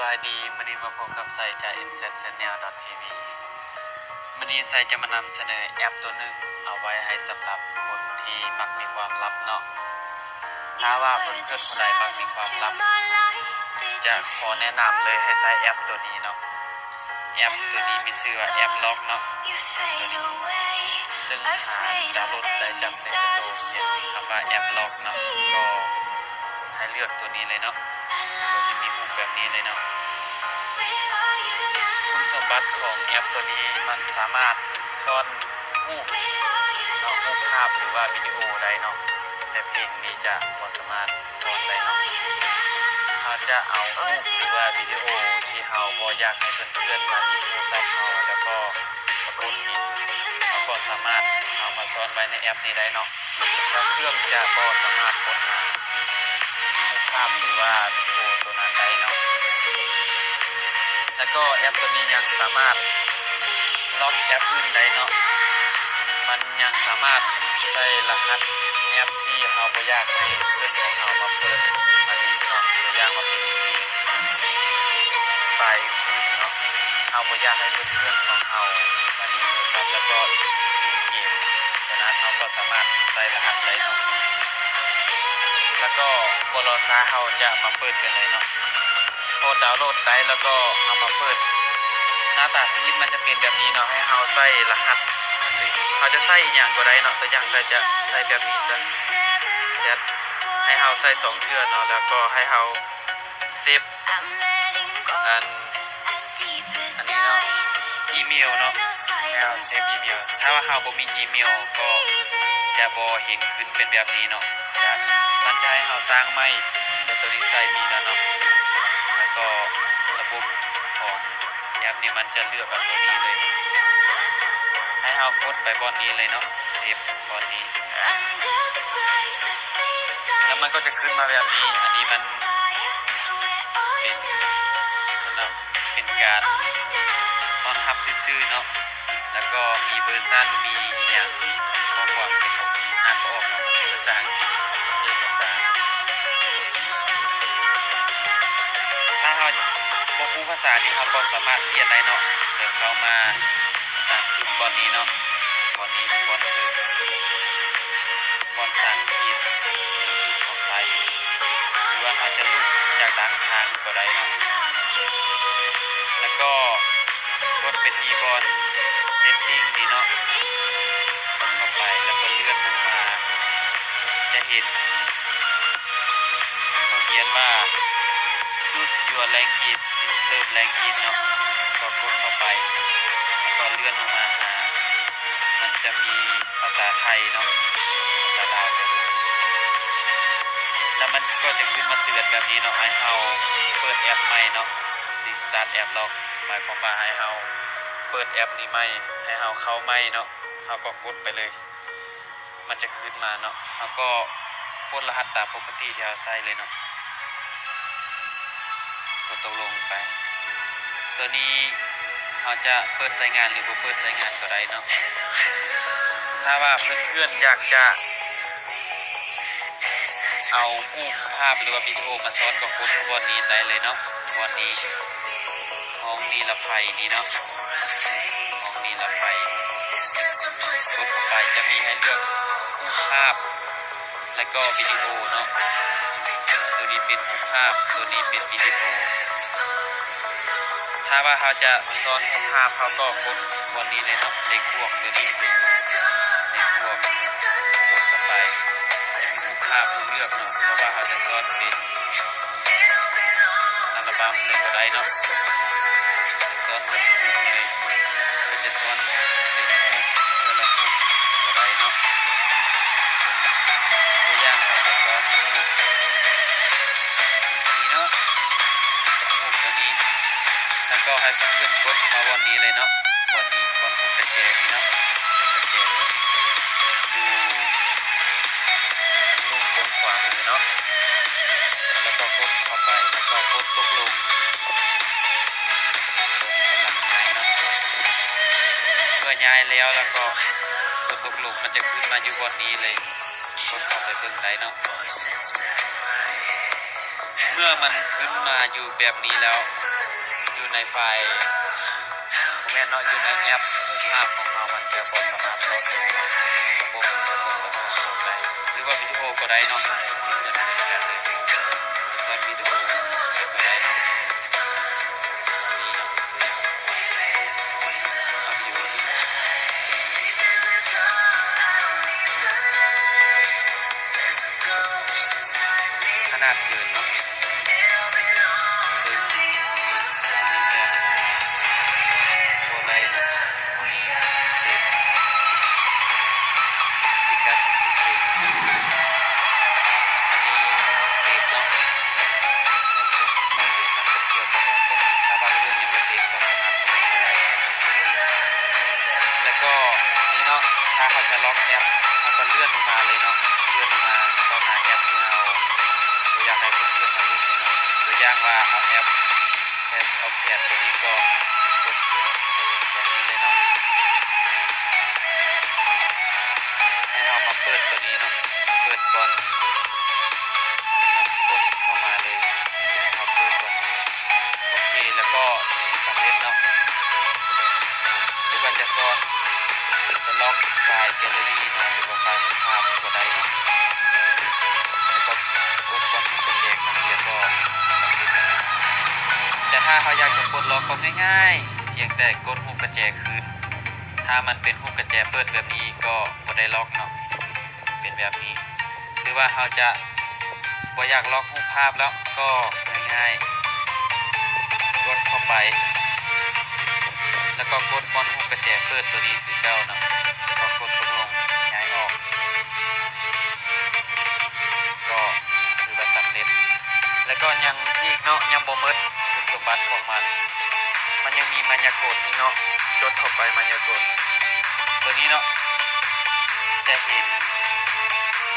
ສະບາຍດີ, ມື້ນີ້ມາພົບກັບໄຊຈາກ ເອັມແຊັດ ແຊນແນວ ດອດ ທີວີ. ມື້ນີ້ໄຊຈະມານຳສະເໜີແອັບໂຕໜຶ່ງ ເອົາໄວ້ໃຫ້ສຳລັບຄົນທີ່ມັກມີຄວາມລັບເນາະ. ຖ້າວ່າເພື່ອນໆຜູ້ໃດມັກມີຄວາມລັບ ຈະຂໍແນະນຳເລີຍໃຫ້ໃຊ້ແອັບໂຕນີ້ເນາະ. ແອັບໂຕນີ້ມີຊື່ວ່າແອັບລັອກເນາະ ເຊິ່ງຫາດາວໂຫຼດໄດ້ຈາກເພລສະໂຕ ຂຽນຄຳວ່າແອັບລັອກເນາະ ກໍໃຫ້ເລືອກໂຕນີ້ເລີຍເນາະ ໂຕທີ່ມີຮູບແບບນີ້ເລີຍເນາະ. ຄຸນສົມບັດຂອງແອັບໂຕນີ້ ມັນສາມາດຊ້ອນຮູບເນາະ ຮູບພາບ ຫຼືວ່າວິດີໂອໄດ້ເນາະ ແຕ່ເພງນີ້ຈະບໍ່ສາມາດ ຊ້ອນໄດ້ເນາະ. ເຮົາຈະເອົາຮູບ ຫຼືວ່າວິດີໂອທີ່ເຮົາບໍ່ຢາກໃຫ້ເພື່ອນໆມາຫຼິ້ນໂທລະສັບເຮົາ ແລ້ວກໍສະກົດຜິດ ເຮົາກໍສາມາດເອົາມາຊ້ອນໄວ້ໃນແອັບນີ້ໄດ້ເນາະ ແລ້ວເຄື່ອງຈະບໍ່ສາມາດຄົ້ນຫາຮູບພາບ ຫຼືວ່າວິດີໂອໂຕນັ້ນໄດ້ເນາະ. ແລ້ວກໍແອັບໂຕນີ້ຍັງສາມາດລັອກແອັບອື່ນໄດ້ເນາະ ມັນຍັງສາມາດໃສ່ລະຫັດແອັບທີ່ເຮົາບໍ່ຢາກໃຫ້ເພື່ອນຂອງເຮົາມາເປີດມາຫຼິ້ນເນາະ ຕົວຢ່າງວ່າເປັນເກມ ໄຟລ໌ອື່ນເນາະ ເຮົາບໍ່ຢາກໃຫ້ເພື່ອນຂອງເຮົາມາຫຼິ້ນໂທລະສັບ ແລ້ວກໍຫຼິ້ນເກມ ສະນັ້ນເຮົາກໍສາມາດໃສ່ລະຫັດໄດ້ເນາະ. ແລ້ວກໍບໍ່ລໍຊ້າ ເຮົາຈະມາເປີດກັນເລີຍເນາະ. ພໍດາວໂຫຼດໄດ້ແລ້ວກໍເອົາມາເປີດ ໜ້າຕາທຳອິດມັນຈະເປັນແບບນີ້ເນາະ ໃຫ້ເຮົາໃສ່ລະຫັດ ເຮົາຈະໃສ່ອີ່ຫຍັງກໍໄດ້ເນາະ ຕົວຢ່າງໃສ່ ຈະໃສ່ແບບນີ້ຊະ ແຊັດ ໃຫ້ເຮົາໃສ່ສອງເທື່ອເນາະ ແລ້ວກໍໃຫ້ເຮົາເຊບ ອັນ ອັນນີ້ເນາະ ອີເມວເນາະ ໃຫ້ເຮົາເຊບອີເມວ. ຖ້າວ່າເຮົາບໍ່ມີອີເມວກໍຈະບໍ່ເຫັນຂຶ້ນເປັນແບບນີ້ເນາະ ຈະ ມັນຈະໃຫ້ເຮົາສ້າງໃໝ່ ແຕ່ໂຕນີ້ໃສ່ມີແລ້ວເນາະ. ແລ້ວກໍລະບົບຂອງແອັບນີ້ມັນຈະເລືອກເອົາໂຕນີ້ເລີຍ ໃຫ້ເຮົາກົດໄປບ່ອນນີ້ເລີຍເນາະ ເຊບບ່ອນນີ້ ແລ້ວມັນກໍຈະຂຶ້ນມາແບບນີ້. ອັນນີ້ມັນເປັນ ເປັນການຕ້ອນຮັບຊື່ໆເນາະ ແລ້ວກໍມີເວີຊັນ ມີອີ່ຫຍັງ ຂໍ້ຄວາມທີ່ຜົມອ່ານບໍ່ອອກເນາະ ມັນເປັນພາສາອັງກິດ ເອີ ຕ່າງໆ. ຖ້າເຮົາບໍ່ຮູ້ພາສານີ້ ເຮົາກໍສາມາດປ່ຽນໄດ້ເນາະ ເດີນເຂົ້າມາ ສາມຈຸດບ່ອນນີ້ເນາະ ບ່ອນນີ້ ບ່ອນຄື ບ່ອນສາມຂີດ ຂອງຊ້າຍມື ຫຼືວ່າເຮົາຈະລູບຈາກດ້ານຂ້າງກໍໄດ້ເນາະ. ແລ້ວກໍກົດໄປທີ່ບ່ອນເຊັດຕິ້ງນີ້ເນາະ ກົດເຂົ້າໄປ ແລ້ວກໍເລື່ອນລົງມາ ຈະເຫັນ ເຂົາຂຽນວ່າ Choose your language, system language ເນາະ ກໍກົດເຂົ້າໄປ ແລ້ວກໍເລື່ອນລົງມາຫາ ມັນຈະມີພາສາໄທເນາະ ພາສາລາວ ແລ້ວມັນກໍຈະຂຶ້ນມາເຕືອນແບບນີ້ເນາະ ໃຫ້ເຮົາເປີດແອັບໃໝ່ເນາະ Restart App Lock ໝາຍຄວາມວ່າໃຫ້ເຮົາເປີດແອັບນີ້ໃໝ່ ໃຫ້ເຮົາເຂົ້າໃໝ່ເນາະ ເຮົາກໍກົດໄປເລີຍ. ມັນຈະຂຶ້ນມາເນາະ ເຮົາກໍກົດລະຫັດຕາມປົກກະຕິທີ່ເຮົາໃສ່ເລີຍເນາະ ກົດຕົກລົງໄປ. ຕົວນີ້ເຮົາຈະເປີດໃຊ້ງານ ຫຼື ບໍ່ເປີດໃຊ້ງານກໍໄດ້ເນາະ. ຖ້າວ່າເພື່ອນໆຢາກຈະເອົາຮູບພາບ ຫຼືວ່າວິດີໂອມາຊ້ອນ ກໍກົດບ່ອນນີ້ໄດ້ເລີຍເນາະ ບ່ອນນີ້ ຫ້ອງນິລະໄພນີ້ເນາະ ຫ້ອງນິລະໄພ ກົດເຂົ້າໄປຈະມີໃຫ້ເລືອກຮູບພາບ ແລ້ວກໍວິດີໂອເນາະ ໂຕນີ້ເປັນຮູບພາບ ໂຕນີ້ເປັນວິດີໂອ. ຖ້າວ່າເຮົາຈະຊ້ອນຮູບພາບ ເຮົາກໍກົດບ່ອນນີ້ເລີຍເນາະ ເລກບວກໂຕນີ້ ເລກບວກ ກົດເຂົ້າໄປ ຈະມີຮູບພາບໃຫ້ເລືອກເນາະ ເພາະວ່າເຮົາຈະຊ້ອນເປັນ ອັລບັມເລີຍກໍໄດ້ເນາະ ຈະຊ້ອນເປັນຮູບເລີຍ ຫຼືຈະຊ້ອນເປັນຮູບເທື່ອລະຮູບກໍໄດ້ເນາະ. ຕົວຢ່າງ ຂ້ອຍຈະຊ້ອນຮູບນີ້ເນາະ ຊ້ອນຮູບຕົວນີ້ ແລ້ວກໍໃຫ້ເພື່ອນໆກົດມາບ່ອນນີ້ເລີຍເນາະ ບ່ອນນີ້ ບ່ອນຮູບກະແຈນີ້ເນາະ ກະແຈຕົວນີ້ ຢູ່ທາງລຸ່ມບົນຂວາມືເນາະ ແລ້ວກໍກົດເຂົ້າໄປ ແລ້ວກໍກົດຕົກລົງ. ຕົວນີ້ກຳລັງຍ້າຍເນາະ ເມື່ອຍ້າຍແລ້ວ ແລ້ວກໍກົດຕົກລົງ ມັນຈະຂຶ້ນມາຢູ່ບ່ອນນີ້ເລີຍ ກົດເຂົ້າໄປເບິ່ງໄດ້ເນາະ. ເມື່ອມັນຂຶ້ນມາຢູ່ແບບນີ້ແລ້ວ ໃນໄຟລ໌ ບໍ່ແມ່ນເນາະ ຢູ່ໃນແອັບຮູບພາບຂອງເຮົາ ມັນຈະບໍ່ສາມາດເນາະ ລະບົບຈະບໍ່ສາມາດເຂົ້າໄປ ຫຼືວ່າວິດີໂອກໍໄດ້ເນາະ ເປັນເລື່ອງດຽວກັນເລີຍ ສ່ວນວິດີໂອກໍໄດ້ເນາະ ນີ້ເນາະ ຕົວຢ່າງ ເອົາວິດີໂອນີ້ ຂະໜາດເກີນເນາະ ເກີນ ອັນນີ້ຈະບໍ່ໄດ້ເນາະ ເປັນພິກັດຂອງເກມ ອັນນີ້ເຊບເນາະ ມັນຈະ ມັນຈະກ່ຽວກັບແອັບຕົວນີ້ ຖ້າວ່າເຄື່ອງຍັງບໍ່ເຊບກໍສາມາດ ແລ້ວກໍນີ້ເນາະ ຖ້າເຮົາຈະລັອກແອັບ ເຮົາກໍເລື່ອນລົງມາເລີຍເນາະ ເລື່ອນລົງມາຊອກຫາແອັບທີ່ເຮົາບໍ່ຢາກໃຫ້ເພື່ອນໆເຮົາຫຼຸດນີ້ເນາະ ຕົວຢ່າງວ່າເອົາແອັບ ແພດ ເອົາແພດຕົວນີ້ກໍກົດແບບນີ້ເລີຍເນາະ ໃຫ້ເຮົາມາເປີດຕົວນີ້ເນາະ ເປີດກ່ອນ ກົດເຂົ້າມາເລີຍ ໃຫ້ເຮົາເປີດກ່ອນ ໂອເຄ ແລ້ວກໍສຳເລັດເນາະ ຫຼືວ່າຈະຊອນ ຈະລັອກໄຟລ໌ແກລເລີຣີເນາະ ຫຼືວ່າໄຟລ໌ຮູບພາບກໍໄດ້ເນາະ ແລ້ວກໍກົດບ່ອນທີ່ຈະແຈກນຳ ແລ້ວກໍສຳເລັດແລ້ວເນາະ ແຕ່ຖ້າເຮົາຢາກຈະປົດລັອກກໍງ່າຍໆ ພຽງແຕ່ກົດຮູບກະແຈຄືນ ຖ້າມັນເປັນຮູບກະແຈເປີດແບບນີ້ກໍບໍ່ໄດ້ລັອກເນາະ ເປັນແບບນີ້ ຫຼືວ່າເຮົາຈະບໍ່ຢາກລັອກຮູບພາບແລ້ວ ກໍງ່າຍໆ ກົດເຂົ້າໄປ ແລ້ວກໍກົດບ່ອນຮູບກະແຈເປີດຕົວນີ້ຄືເກົ່າເນາະ ແລ້ວກໍກົດຕົກລົງຍ້າຍອອກ ກໍຖືວ່າສຳເລັດ ແລ້ວກໍຍັງອີກເນາະ ຍັງບໍ່ໝົດຄຸນສົມບັດຂອງມັນ ມັນຍັງມີມາຍາກົນອີກເນາະ ຈົດເຂົ້າໄປມາຍາກົນ ຕົວນີ້ເນາະ ຈະເຫັນ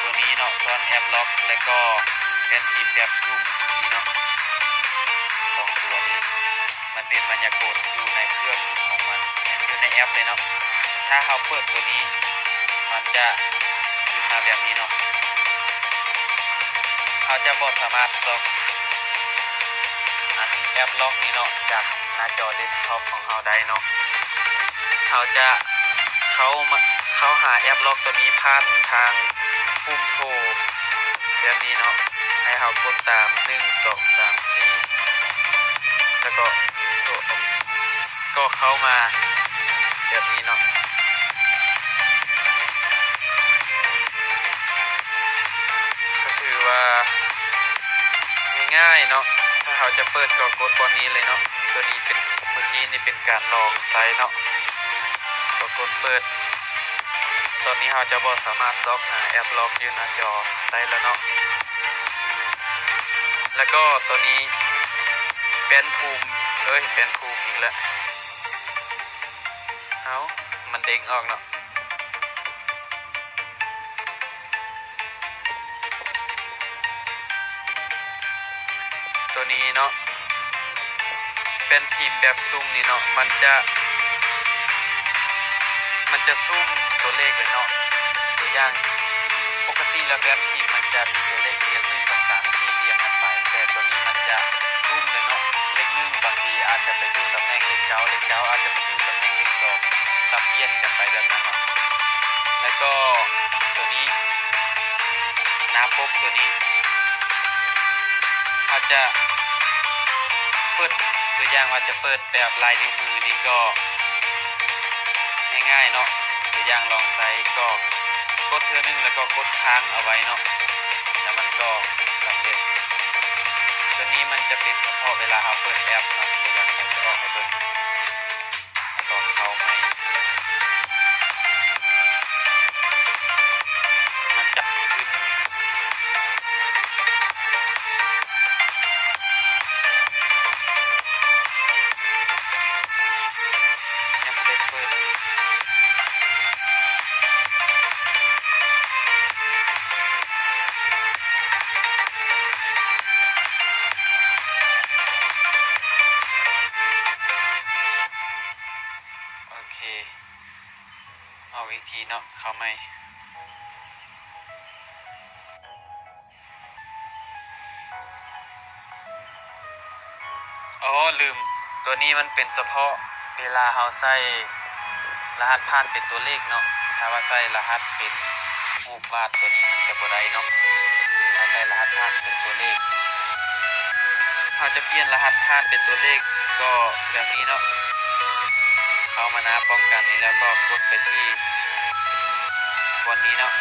ຕົວນີ້ເນາະ ຊອນແອັບລັອກ ແລ້ວກໍແອັບທີມແບບຊຸ່ມນີ້ເນາະ ສອງຕົວນີ້ ມັນເປັນມາຍາກົນຢູ່ໃນເຄື່ອງຂອງມັນ ແມ່ນຢູ່ໃນແອັບເລີຍເນາະ ຖ້າເຮົາເປີດຕົວນີ້ ມັນຈະຂຶ້ນມາແບບນີ້ເນາະ ເຮົາຈະບໍ່ສາມາດລັອກ ອັນແອັບລັອກນີ້ເນາະ ຈາກໜ້າຈໍເດັສທັອບຂອງເຮົາໄດ້ເນາະ ເຮົາຈະເຂົ້າມາ ເຂົ້າຫາແອັບລັອກຕົວນີ້ຜ່ານທາງປຸ່ມໂທ ແບບນີ້ເນາະ ໃຫ້ເຮົາກົດຕາມ ໜຶ່ງ ສອງ ສາມ ສີ່ ແລ້ວກໍໂທ ກໍເຂົ້າມາແບບນີ້ເນາະ ກໍຖືວ່າງ່າຍໆເນາະ ຖ້າເຮົາຈະເປີດກໍກົດບ່ອນນີ້ເລີຍເນາະ ຕົວນີ້ເປັນ ເມື່ອກີ້ນີ້ເປັນການລອງໃຊ້ເນາະ ກໍກົດເປີດ ຕອນນີ້ເຮົາຈະບໍ່ສາມາດຊອກຫາແອັບລັອກຢູ່ໜ້າຈໍໄດ້ແລ້ວເນາະ ແລ້ວກໍຕົວນີ້ ແປ້ນພູມ ເອີຍ ແປ້ນພູມອີກແລ້ວ ເອົ້າ ມັນເດ້ງອອກເນາະ ຕົວນີ້ເນາະ ແປ້ນພິມແບບຊຸ່ມນີ້ເນາະ ມັນຈະ ມັນຈະຊຸ່ມຕົວເລກເລີຍເນາະ ຕົວຢ່າງ ປົກກະຕິແລ້ວແປ້ນພິມມັນຈະມີຕົວເລກລຽງ ໜຶ່ງ ສອງ ສາມ ສີ່ ລຽງກັນໄປ ແຕ່ຕົວນີ້ມັນຈະຊຸ່ມເລີຍເນາະ ເລກ ໜຶ່ງ ບາງທີອາດຈະໄປຢູ່ຕຳແໜ່ງເລກ ເກົ້າ ເລກ ເກົ້າ ອາດຈະໄປຢູ່ຕຳແໜ່ງເລກ ສອງ ສັບປ່ຽນກັນໄປແບບນັ້ນເນາະ ແລ້ວກໍຕົວນີ້ ໜ້າປົກຕົວນີ້ ເຮົາຈະເປີດ ຕົວຢ່າງວ່າຈະເປີດແບບລາຍນິ້ວມືນີ້ກໍງ່າຍໆເນາະ ຕົວຢ່າງລອງໃຊ້ກໍກົດເທື່ອໜຶ່ງ ແລ້ວກໍກົດຄ້າງເອົາໄວ້ເນາະ ແລ້ວມັນກໍສຳເລັດ ຕົວນີ້ມັນຈະເປັນສະເພາະເວລາເຮົາເປີດແອັບເນາະ ຕົວຢ່າງ ຈະອອກໃຫ້ເບິ່ງ ແລ້ວກໍເຂົ້າໃໝ່ ມັນຈະຂຶ້ນ ຍັງບໍ່ໄດ້ເປີດ ໂອເຄ ອອກອີກທີເນາະ ເຂົ້າໃໝ່. ອໍ ລືມ ຕົວນີ້ມັນເປັນສະເພາະເວລາເຮົາໃສ່ລະຫັດຜ່ານເປັນຕົວເລກເນາະ, ຖ້າວ່າໃສ່ລະຫັດເປັນຮູບວາດ ຕົວນີ້ມັນຈະບໍ່ໄດ້ເນາະ, ຖ້າໃສ່ລະຫັດຜ່ານເປັນຕົວເລກ. ເຮົາຈະປ່ຽນລະຫັດຜ່ານເປັນຕົວເລກກໍແບບນີ້ເນາະ, ເຂົ້າມາໜ້າປ້ອງກັນນີ້ ແລ້ວກໍກົດໄປທີ່ບ່ອນນີ້ເນາະ,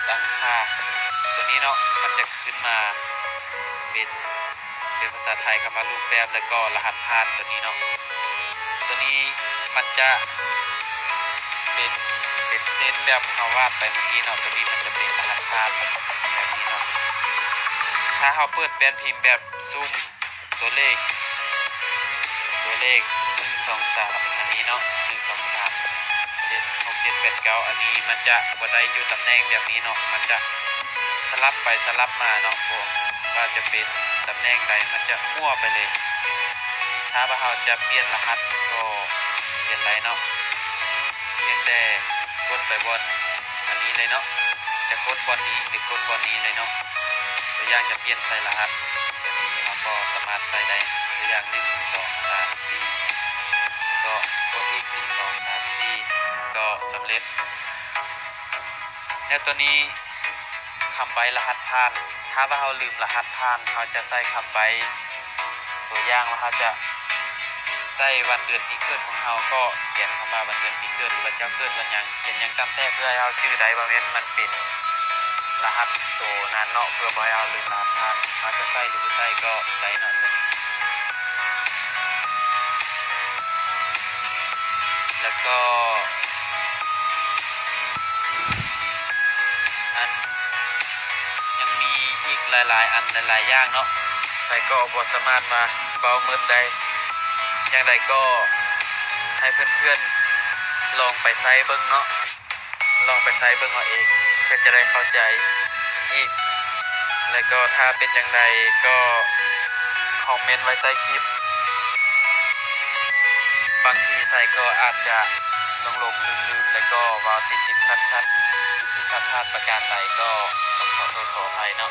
ຕັ້ງຄ່າຕົວນີ້ເນາະ, ມັນຈະຂຶ້ນມາເປັນ ເປັນພາສາໄທຄຳວ່າຮູບແບບ ແລ້ວກໍລະຫັດຜ່ານຕົວນີ້ເນາະ. ຕົວນີ້ມັນຈະເປັນ ເປັນເຊັ່ນແບບເຮົາວາດໄປເມື່ອກີ້ເນາະ, ຕົວນີ້ມັນຈະເປັນລະຫັດຜ່ານແບບນີ້ເນາະ. ຖ້າເຮົາເປີດແປ້ນພິມແບບຊູມຕົວເລກ ຕົວເລກ ໜຶ່ງ ສອງ ສາມ ອັນນີ້ເນາະ, ໜຶ່ງ ສອງ ສາມ ເຈັດ ຫົກ ເຈັດ ແປດ ເກົ້າ ອັນນີ້ມັນຈະບໍ່ໄດ້ຢູ່ຕຳແໜ່ງແບບນີ້ເນາະ, ມັນຈະສະຫຼັບໄປສະຫຼັບມາເນາະ, ບໍ່ວ່າຈະເປັນຕຳແໜ່ງໃດ ມັນຈະມົ່ວໄປເລີຍ. ຖ້າວ່າເຮົາຈະປ່ຽນລະຫັດກໍປ່ຽນໄດ້ເນາະ, ພຽງແຕ່ກົດໄປບ່ອນອັນນີ້ເລີຍເນາະ, ຈະກົດບ່ອນນີ້ ຫຼື ກົດບ່ອນນີ້ເລີຍເນາະ. ຕົວຢ່າງຈະປ່ຽນໃສ່ລະຫັດ ຕົວນີ້ເຮົາກໍສາມາດໃສ່ໄດ້, ຕົວຢ່າງ ໜຶ່ງ ສອງ ສາມ ສີ່ ກໍກົດອີກ ໜຶ່ງ ສອງ ສາມ ສີ່ ກໍສຳເລັດ. ແລ້ວຕົວນີ້ຄຳໃບ້ລະຫັດຜ່ານ, ຖ້າວ່າເຮົາລືມລະຫັດຜ່ານ ເຮົາຈະໃສ່ຄຳໃບ້ ຕົວຢ່າງວ່າເຮົາຈະໃສ່ວັນເດືອນປີເກີດຂອງເຮົາ, ກໍຂຽນຄຳວ່າວັນເດືອນປີເກີດ ຫຼືວ່າເຈົ້າເກີດວັນຫຍັງ, ຂຽນຫຍັງຕາມແຕ່ ເພື່ອໃຫ້ເຮົາຈື່ໄດ້ວ່າແມ່ນມັນເປັນລະຫັດໂຕນັ້ນເນາະ, ເພື່ອບໍ່ໃຫ້ເຮົາລືມລະຫັດຜ່ານ. ເຮົາຈະໃສ່ ຫຼື ບໍ່ໃສ່ກໍໄດ້ເນາະ. ແລ້ວກໍ ອັນ ຍັງມີອີກຫຼາຍໆ ອັນ ຫຼາຍໆ ຢ່າງເນາະ, ໄຊກໍບໍ່ສາມາດມາເວົ້າໝົດໄດ້. ຢ່າງໃດກໍໃຫ້ເພື່ອນໆ ລອງໄປໃຊ້ເບິ່ງເນາະ, ລອງໄປໃຊ້ເບິ່ງເອົາເອງ ເພື່ອຈະໄດ້ເຂົ້າໃຈອີກ. ແລ້ວກໍຖ້າເປັນຈັ່ງໃດກໍຄອມເມັນໄວ້ໃຕ້ຄລິບ. ບາງທີໄຊກໍອາດຈະຫຼົງໆລືມໆ ແລ້ວກໍເວົ້າຕິດໆຂັດໆ ຜິດໆພາດໆປະການໃດ ກໍຕ້ອງຂໍໂທດຂໍອະໄພເນາະ.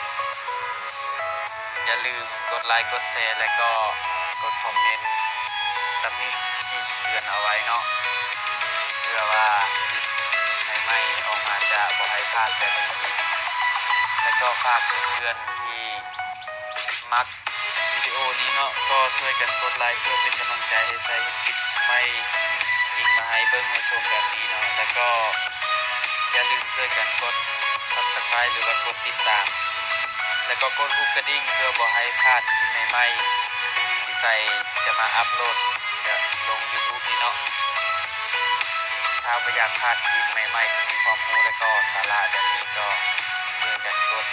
ຢ່າລືມກົດໄລ ກົດແຊ ແລະ ກໍກົດຄອມເມັນຕຳໜິຕິເຕືອນເອົາໄວ້ເນາະ, ເພື່ອວ່າຄລິບໃໝ່ໆອອກມາຈະບໍ່ໃຫ້ພາດແບບນີ້ອີກ. ແລະ ກໍຝາກເພື່ອນໆທີ່ມັກ ວິດີໂອນີ້ເນາະ ກໍຊ່ວຍກັນກົດໄລ ເພື່ອເປັນກຳລັງໃຈໃຫ້ໄຊເຮັດຄລິບໃໝ່ອີກມາໃຫ້ເບິ່ງໃຫ້ຊົມແບບນີ້ເນາະ. ແລ້ວກໍຢ່າລືມຊ່ວຍກັນກົດ Subscribe ຫຼືວ່າກົດຕິດຕາມ ແລ້ວກໍກົດຮູບກະດິ່ງ ເພື່ອບໍ່ໃຫ້ພາດຄລິບໃໝ່ໆທີ່ໄຊຈະມາອັບໂຫຼດ ແລະ ລົງ YouTube ນີ້ເນາະ. ຖ້າບໍ່ຢາກພາດຄລິບໃໝ່ໆທີ່ມີຄວາມຮູ້ ແລະ ກໍສາລະແບບນີ້ ກໍຊ່ວຍກັນກົດ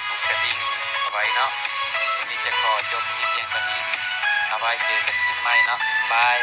ຮູບກະດິ່ງເອົາໄວ້ເນາະ. ມື້ນີ້ຈະຂໍຈົບຄລິບພຽງເທົ່ານີ້. ເອົາໄວ້ເຈີກັນຄລິບໃໝ່ເນາະ. ບາຍ.